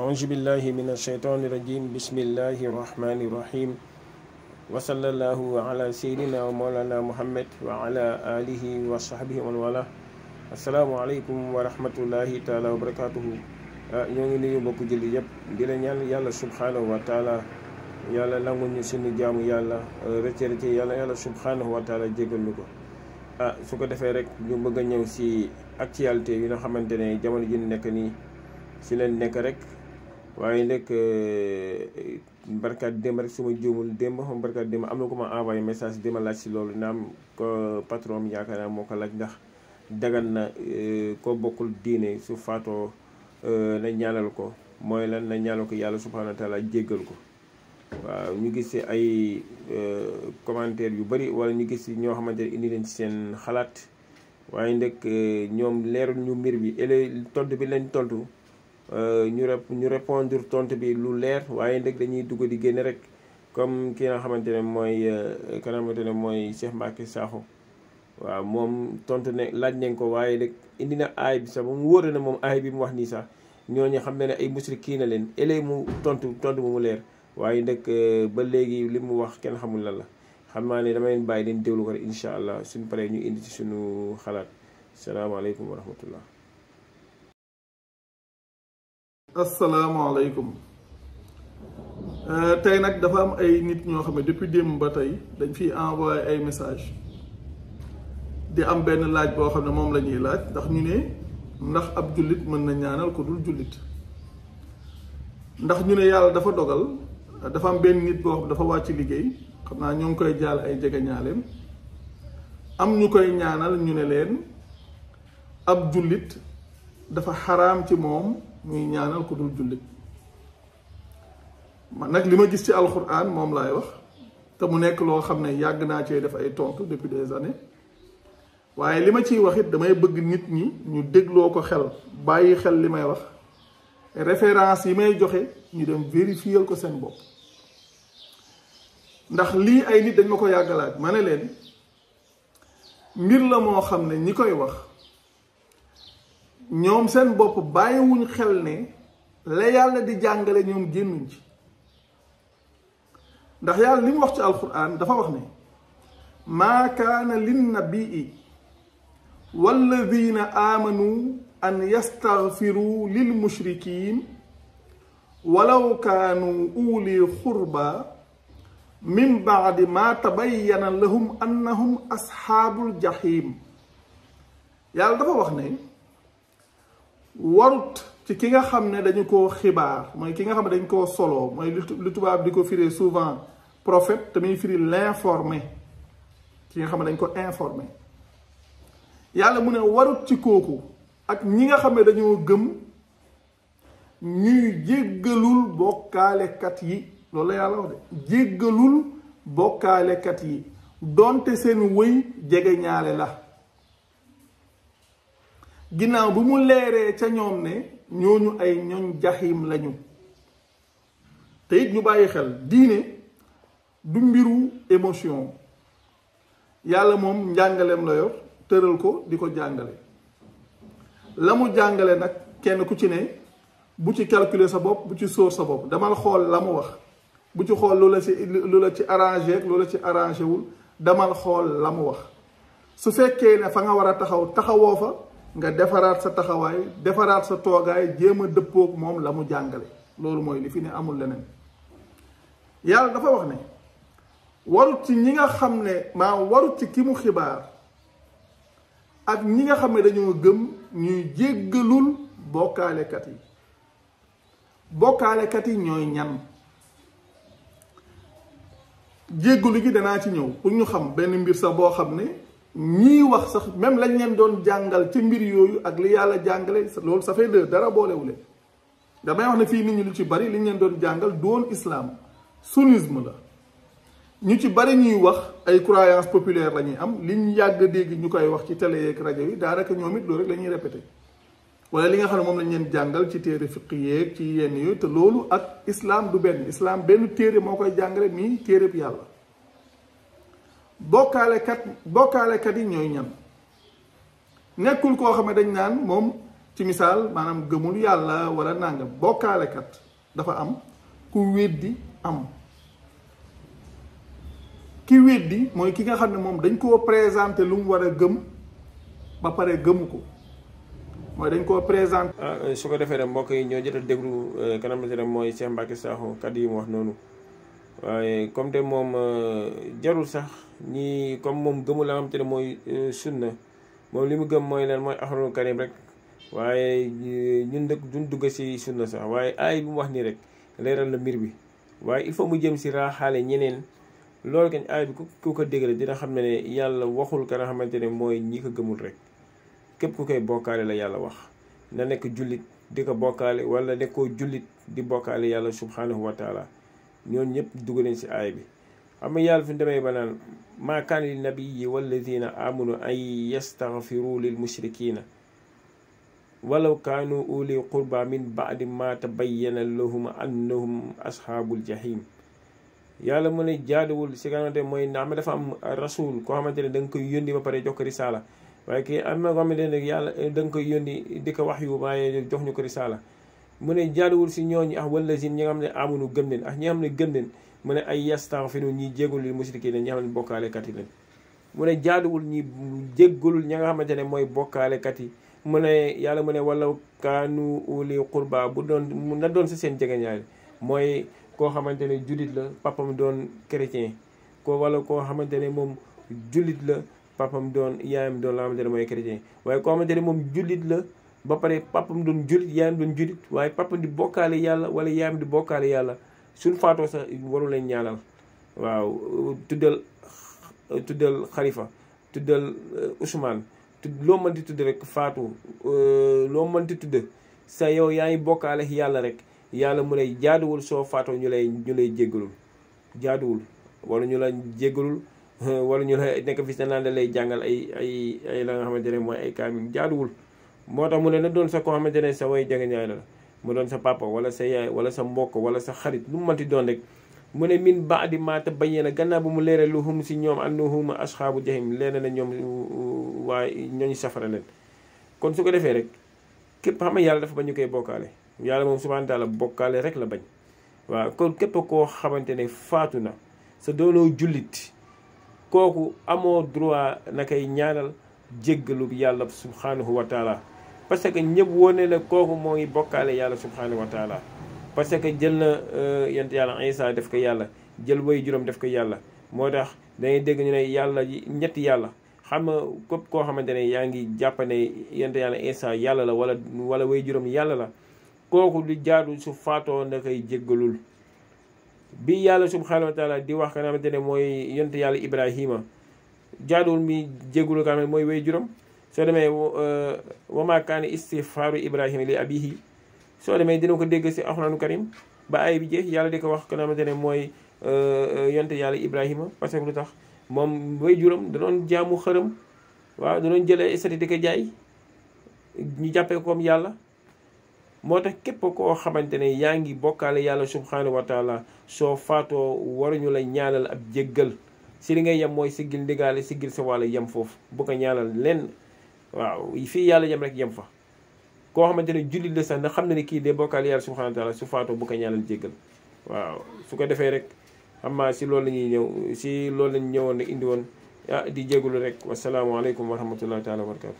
أعوذ بالله من الشيطان الرجيم بسم الله الرحمن الرحيم وصلى الله على سيدنا ومولانا محمد وعلى آله وصحبه ومن والاه السلام عليكم ورحمة الله تعالى وبركاته ñoo ngi nuyu mbokku julli yëpp di la ñaan yàlla subhanahu wa taala yàlla nangul ñu suñu jaamu yàlla rëcc yàlla subhanahu wa taala jégal ñu ko su ko defee rek ñu bëgg a ñëw si actualité yi nga xamante ne jamono ji nekk nii si leen nekk rek waaye nag barkaat démb rek suma juumul démb barkaat démb am na ko ma envoyé message di ma laaj si loolu naam ko patron mi yaakaar naa moo ko laaj ndax dagan na ko bokkul diine su faatoo na ñaanal ko mooy lan na ñaanal ko yàlla subhanahu wa taala jéggal ko waaw ñu gis ci ay commentaire yu bari wala ñu gis ci ñoo xamante ne indi leen ci seen xalaat waaye nag ñoom leerul ñu mbir bi tontu bi lañ tontu ñu répondre tontu bi lu leer waaye nag dañuy dugg di génne rek comme ki nga xamante ne mooy Cheikh Mbacké Sakho waaw moom tontu ne laaj nañ ko waaye nag indi na aay bi sax ba mu wóor na moom aay bi mu wax nii sax ñooñu xam ne ay musrikiin na leen ëllëg mu tontu bu mu leer waaye nag ba léegi li mu wax kenn xamul lan la xam naa ne dama leen bàyyi leen déglu ko rek incha allah suñu paree ñu indi ci suñu xalaat salaamaaleykum wa rahmatullah. asalaamaaleykum tey nag dafa am ay nit ñoo xam ne depuis démb ba tey dañ fiy envoyé ay message di am benn laaj boo xam ne moom la ñuy laaj ndax ñu ne ndax ab jullit mën na ñaanal ko dul jullit ndax ñu ne yàlla dafa dogal dafa am benn nit boo xam dafa wàcc liggéey xam naa ñoo ngi koy jaal ay jegeñaaleem am ñu koy ñaanal ñu ne leen ab jullit dafa xaraam ci moom muy ñaanal ko dul jullit man nag li ma gis ci alxuraan moom laay wax te mu nekk loo xam ne yàgg naa cee def ay tontu depuis des années waaye li ma ciy wax it damay bëgg nit ñi ñu dégloo ko xel bàyyi xel li may wax référence yi may joxe ñu dem vérifier ko seen bopp ndax lii ay nit dañ ma ko yàggalaat ma ne leen mbir la moo xam ne ñi koy wax ñoom seen bopp bàyyiwuñ xel ne la yàlla di jàngale ñoom génnuñ ci ndax yàlla li mu wax ci alquran dafa wax ne maa kaana linnabii walladina aamanu an yastaghfiru lil mushrikin walaw kaanu uli xurba min baadi ma tabayyana lahum annahum asxaabul jahim yàlla dafa wax ne warut ci ki nga xam ne dañu koo xibaar mooy ki nga xam ne dañ koo solo mooy lu tubaab di ko firee souvent prophète te muy firi l'informé ki nga xam ne dañ ko informé yàlla mu ne warut ci kooku ak ñi nga xam ne dañoo gëm ñuy jéggalul bokkaalekat yi loolu la yàlla wax de jéggalul bokkaalekat yi donte seen wëy jege ñaale la ginnaaw bu mu leeree ca ñoom ne ñooñu ay ñoñ jaxim lañu te it ñu bàyyi xel diine du mbiru émotion yàlla moom njàngaleem la yor tëral ko di ko jàngale la mu jàngale nag kenn ku ci ne bu ci calculer sa bopp bu ci sóor sa bopp damal xool la mu wax bu ci xool lu la ci arrangé ak lu la ci arrangé wul damal xool la mu wax su fekkee ne fa nga war a taxawoo fa nga defaraat sa taxawaay defaraat sa toogaay jéem a dëppoog moom la mu jàngale loolu mooy li fi ne amul leneen yàlla dafa wax ne warut ci ñi nga xam ne warut ci ki mu xibaar ak ñi nga xam ne dañoo gëm ñuy jéggalul bokkaalekat yi ñooy ñan jéggalu gi danaa ci ñëw pour ñu xam benn mbir sax boo xam ne ñii wax sax même lañ leen doon jàngal ci mbir yooyu ak li yàlla jàngale loolu ça fait dara boolewule damay wax ne fii nit ñi lu ci bari liñ leen doon jàngal doon islam sunnisme la ñu ci bari ñuy wax ay croyance populaire la ñuy am liñ yàgg dégg ñu koy wax ci télé yeeg rajo yi daanaka ñoom it loolu rek la ñuy répété wala li nga xam ne moom lañ leen jàngal ci téere fiq yeeg ci yenn yooyu te loolu ak islam du benn islam benn téere moo koy jàngale nii téereb yàlla bokkaalekat yi ñooy ñan nekkul koo xam ne dañ naan moom ci misaal maanaam gëmul yàlla wala nangam bokkaalekat dafa am ku weddi am ki weddi mooy ki nga xam ne moom dañ koo présenté lu mu war a gëm ba pare gëmu ko mooy dañ koo présenté. su ko defee rek mbokk yi ñoo jot a déglu kanam la mooy Cheikh Mbacké Sakho kàddu yi mu wax noonu waaye comme te moom jarul sax ñi comme moom gëmul la nga xam te ne mooy sunna moom li mu gëm mooy leen mooy Alxuraanul Karim rek waaye ñun dëkk duñ dugg si sunna sax waaye aay bi mu wax nii rek leeral na mbir bi waaye il faut mu jëm si raaxaale ñeneen. loolu kañ aay bi ku ko dégg dina xam ne yàlla waxul ka nga xamante ne mooy ñi ko gëmul rek képp ku koy bokkaale la yàlla wax na nekk jullit di ko bokkaale wala nekkoo jullit di bokkaale yàlla subhanahu wa taala ñooñu ñëpp dugg nañ si aay bi xam nga yàlla fi demee ba naan maa kaana li nabiyyi walladina amanu an yastaghfiru lil mushrikina walaw kaanu uli qurba min baadi ma tabayyana lahum annahum ashabul jahim yàlla mu ne jaaduwul si nga xamante mooy ndax ma dafa am rasul koo xamante ne da nga koy yónni ba pare jox ko risaala waaye kii am na koo xamante ne yàlla da nga koy yónni di ko wax yu waaye jox ñu ko risaala mu ne jaaduwul si ñooñu ak wallazina ñi nga xam ne amunu gëm leen ak ñi nga xam ne gëm leen mu ne ay yastaghfiru ñi jéggul lil musrikiina ñi nga xam ne bokkaalekat yi leen mu ne jaaduwul ñi jéggulul ñi nga xamante ne mooy bokkaalekat yi mu ne yàlla mu ne walaw kaanu uli qurba bu doon na doon si seen jegeñaale mooy koo xamante ne jullit la papam doon chrétien ko wala koo xamante ne moom jullit la papam doon yaayam doon la xamante ne mooy chrétien waaye koo xamante ne moom jullit la ba pare papam doon jullit yaayam doon jullit waaye papam di bokkaale yàlla wala yaayam di bokkaale yàlla suñ faatoo sax waru leen ñaanal waaw tuddal Xalifa tuddal Ousmane loo mënti tudd rek faatu loo mënti tudd sa yow yaa ngi bokkaale yàlla rek yàlla mu ne jaaduwul soo faatoo ñu lay jéggalul jaaduwul wala ñu la jéggalul wala ñu la nekk fi sa naan da lay jàngal ay la nga xamante ne mooy ay kaamil jaaduwul moo tax mu ne na doon sa koo xamante ne sa way jegeñaay la mu doon sa papa wala sa yaay wala sa mbokk wala sa xarit lu mu mënti doon rek mu ne min baadi maa tabayyana gannaaw bu mu leeral lu hum si ñoom annahum asxaabu jahim leena na ñoom waaye ñooñu safara leen kon su ko defee rek képp xam nga yàlla dafa ba ñu koy bokkaale yàlla moom subhaanahu wa taala bokkaale rek la bañ waaw kon képp koo xamante ne faatu na sa doonoo jullit kooku amoo droit na koy ñaanal jéggalu yàlla subhaanahu wa taala parce que ñëpp wone la kooku moo ngi bokkaale yàlla subhaanahu wa taala parce que jël na yent yàlla Isa def ko yàlla jël way juróom def ko yàlla moo tax dangay dégg ñu ne yàlla ñetti yàlla xam nga képp koo xamante ne yaa ngi jàpp ne yent yàlla Isa yàlla la wala way juróom yàlla la kooku lu jaadu su faatoo na koy jéggalul bi yàlla subhanahu wa taala di wax ka nga xamante ne mooy yonent yàlla Ibrahima jaaduwul mi jéggalu ka xam ne mooy way juróom soo demee wa maa kaana istighfaaru Ibrahima li abihi soo demee dina ko dégg si alxuraanu karim ba ay bi jeex yàlla di ko wax ka nga xamante ne mooy yonent yàlla Ibrahima parce que lu tax moom way juróom da doon jaamu xërëm waaw da doon jëlee estati di ko jaay ñu jàppee ko comme yàlla moo tax képp koo xamante ne yaa ngi bokkaale yàlla subhanahu wa taala soo faatoo waruñu la ñaanal ab jéggal si li ngay yem mooy siggil ndigaale siggil sa wàlla yem foofu bu ko ñaanal lenn waaw fii yàlla yem rek yem fa koo xamante ne jullit la sax na xam ne ne kii de bokkaale yàlla subhanahu wa taala su faatoo bu ko ñaanal jéggal waaw su ko defee rek xam naa si loolu la ñuy ñëw si loolu lañu ñëwoon rek indi woon di jégalu rek wasalaamaaleykum wa rahmatullahi taala wa barakatu